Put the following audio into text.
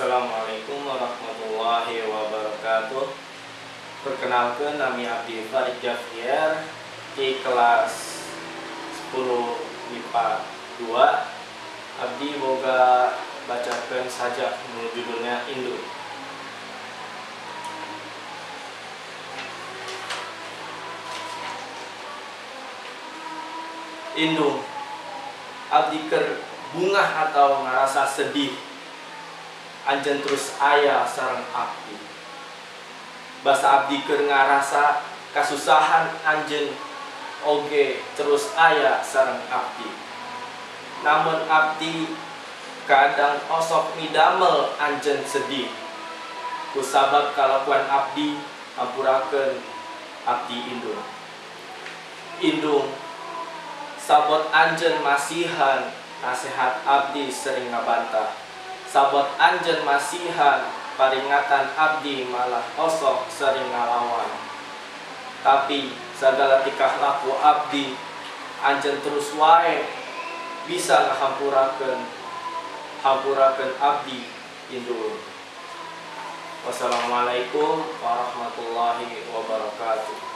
Assalamualaikum warahmatullahi wabarakatuh. Perkenalkan, nami abdi Farid Javier di kelas 10 MIPA 2. Abdi boga bacakan sajak nu judulnya Indung. Indung, abdi keur bungah atau ngerasa sedih, anjeun terus aya sareng abdi. Basa abdi keur ngarasa kasusahan, anjeun oge terus aya sareng abdi. Namun abdi kadang osok midamel anjeun sedih kusabab kalakuan abdi. Hampurakeun abdi, Indung. Indung, sabot anjeun masihan nasihat, abdi sering ngabantah. Sabot anjeun masihan paringatan, abdi malah osok sering ngalawan. Tapi segala tingkah laku abdi, anjeun terus wae bisa ngahampurakeun. Hampurakeun abdi, Indung. Wassalamualaikum warahmatullahi wabarakatuh.